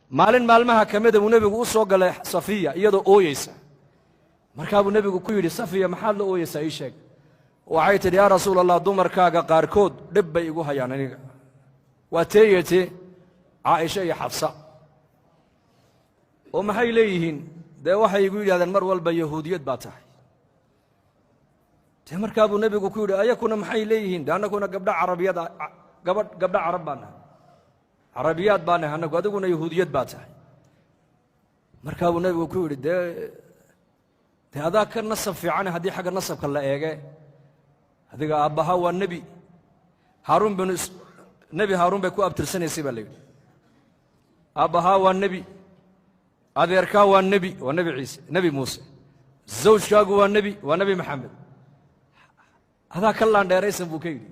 Maalin maalmaha ka mida buu nebigu u soo galay Safiya iyadoo ooyeysa. Markaa buu nebigu ku yidhi, "Safiya, maxaad la ooyeysaa? Ii sheeg." Waxay tidhi, "Yaa Rasuul Allah, dumarkaaga qaarkood dhib bay igu hayaan aniga." Waa teeyete Caaisha iyo Xafsa. "Oo maxay leeyihiin?" "Dee waxay igu yidhahdeen mar walba yahuudiyad baa tahay." Dee markaa buu nebigu ku yidhi, "Ayakuna maxay leeyihiin?" "De annaguna gabdho carabiyada, gabadh gabdho carab baa nahay, carabiyaad baa nahay annagu, adiguna yahuudiyad baa tahay." Markaa buu nebigu ku yidhi, Dee adaa ka nasab fiicane haddii xagga nasabka la eege. Adiga aabbaha waa nebi Haaruun binu, Nebi Haaruun bay ku abtirsanaysay baa la yidhi. Aabbahaa waa nebi, adeerkaa waa nebi, waa Nebi Ciise, Nebi Muuse, zawjkaagu waa nebi, waa Nebi Maxamed. Adaa ka laandheeraysan," buu ka yidhi.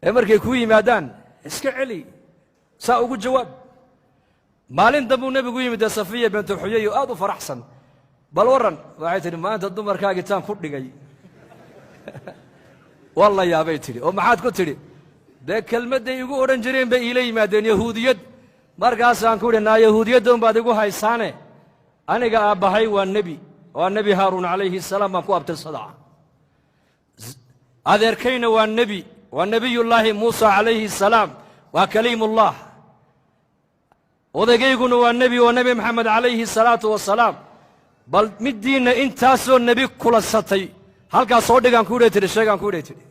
"Ee markay kuu yimaadaan iska celi, saa ugu jawaab." Maalin dambuu nebigu yimid dee Safiya bintu Xuyay oo aad u faraxsan. "Bal warran?" Waxay tidhi, "Maanta dumarkaagii taan ku dhigay waa la yaabay." Tidhi, "Oo maxaad ku tidhi?" "Dee kelmadday igu odhan jireen bay iila yimaadeen, yahuudiyad. Markaasaan ku idhi, 'Naa yahuudiyadda unbaad igu haysaane, aniga aabbahay waa nebi, waa Nebi Haaruun calayhi salaam baan ku abtirsadaa. Adeerkayna waa nebi, waa Nebiyullaahi Muusa calayhi salaam, waa kaliimullah. Odaygayguna waa nebi, waa Nebi Maxamed calayhi salaatu wasalaam. Bal middiinna intaasoo nebi kulansatay halkaas soo dhigaan,' ku idhay," tidhi. "Sheegaan," ku idhay, tidhi.